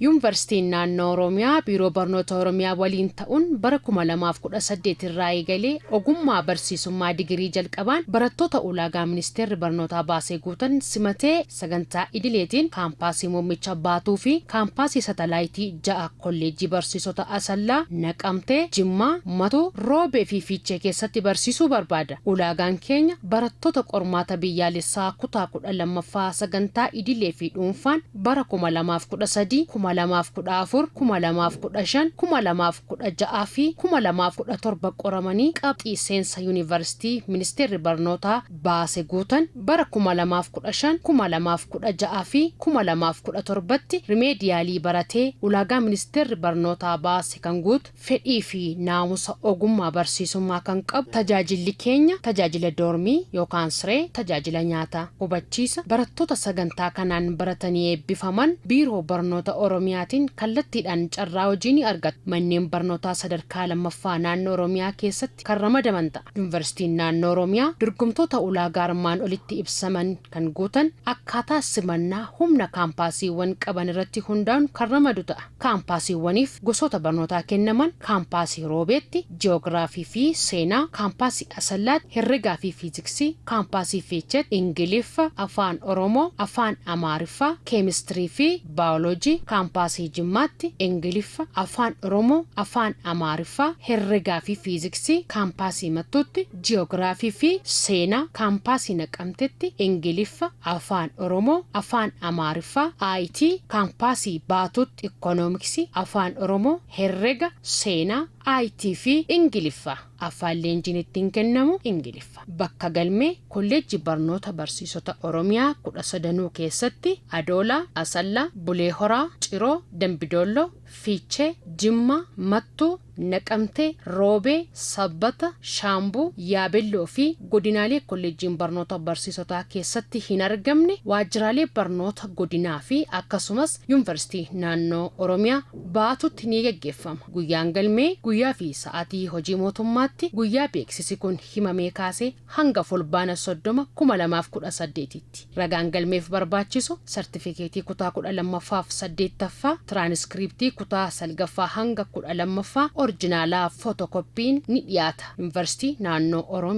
Yuunivarsiitiin Naannoo Oromiyaa Biiroo Barnoota Oromiyaa waliin ta'uun bara 2018 irraa eegalee ogummaa barsiisummaa digirii jalqabaan barattoota ulaagaa ministeerri barnootaa baasee guutan simatee sagantaa idileetiin kaampaasii muummicha Baatuu fi kaampaasii satalaayitii 6 kolleejjii barsiisota Asallaa, Naqamtee, Jimmaa, Matuu, Roobee fi Fiichee keessatti barsiisuu barbaada. Ulaagaan keenya barattoota qormaata biyyaalessaa kutaa 12ffaa sagantaa idilee fi dhuunfaan bara 2013, 2014, 2015, 2016 fi 2017 qoramanii qabxii seensa yuunivarsiitii Ministeerri Barnootaa baase guutan bara 2015, 2016 fi 2017tti rimeediyaalii baratee ulaagaa Ministeerri Barnootaa baase kan guutu, fedhii fi naamusa ogummaa barsiisummaa kan qabu, tajaajilli keenya tajaajila doormii yookaan siree, tajaajila nyaataa. Hubachiisa, Barattoota sagantaa kanaan baratanii eebbifaman Biiroo Barnoota Oromiyaatiin kallattiidhaan carraa hojii ni argatu. Manneen barnootaa sadarkaa lammaffaa Naannoo Oromiyaa keessatti kan ramadaman ta'a. Yuunivarsiitiin Naannoo Oromiyaa dorgomtoota ulaagaa armaan olitti ibsaman kan guutan akkaataa simannaa humna kaampaasiiwwan qaban irratti hundaa'uun kan ramadu ta'a. Kaampaasiiwwaniif gosoota barnootaa kennaman, Kaampaasii Roobeetti, Ji'oogiraafii fi Seenaa, Kaampaasii Asallaatti, Herregaa fi Fiiziksii, Kaampaasii Fiicheetti, Ingiliffa, Afaan Oromoo, Afaan Amaariffaa, Keemistirii fi Baayoloojii, Kaampaasii Jimmaatti, Ingiliffa, Afaan Oromoo, Afaan Amaariffaa, Herregaa fi Fiiziksii, Kaampaasii Mattuutti, Ji'oogiraafii fi Seenaa, Kaampaasii Naqamtetti, Ingiliffa, Afaan Oromoo, Afaan Amaariffaa, IT, Kaampaasii Baatuutti, Ikkonoomiksii, Afaan Oromoo, Herrega, Seenaa, IT fi Ingiliffa. Afaan leenjiin ittiin kennamu Ingiliffa. Bakka galmee, Kolleejjii Barnoota Barsiisota Oromiyaa 13nuu keessatti, Adoolaa, Asallaa, Bulee Horaa, Ciroo, Dambidoolloo, Fiichee, Jimma, Mattuu, Naqamtee, Roobee, Sabbata, Shaambuu, Yaabelloo fi godinaalee Kolleejjiin Barnoota Barsiisotaa keessatti hin argamne waajjiraalee barnoota godinaa fi akkasumas Yuunivarsiitii Naannoo Oromiyaa Baatuutti ni gaggeeffama. Guyyaan galmee guyyaa fi sa'aatii hojii mootummaatti guyyaa beeksisi kun himamee kaasee hanga Fulbaana 30, 2018tti. Ragaan galmeef barbaachisu sartifikeetii kutaa 12ffaa fi 8ffaa, tiraaniskiriiptii kutaa 9ffaa hanga 12ffaa orjinaalaa footokoppiin ni dhiyaata. Yuunivarsiitii Naannoo Oromiyaa.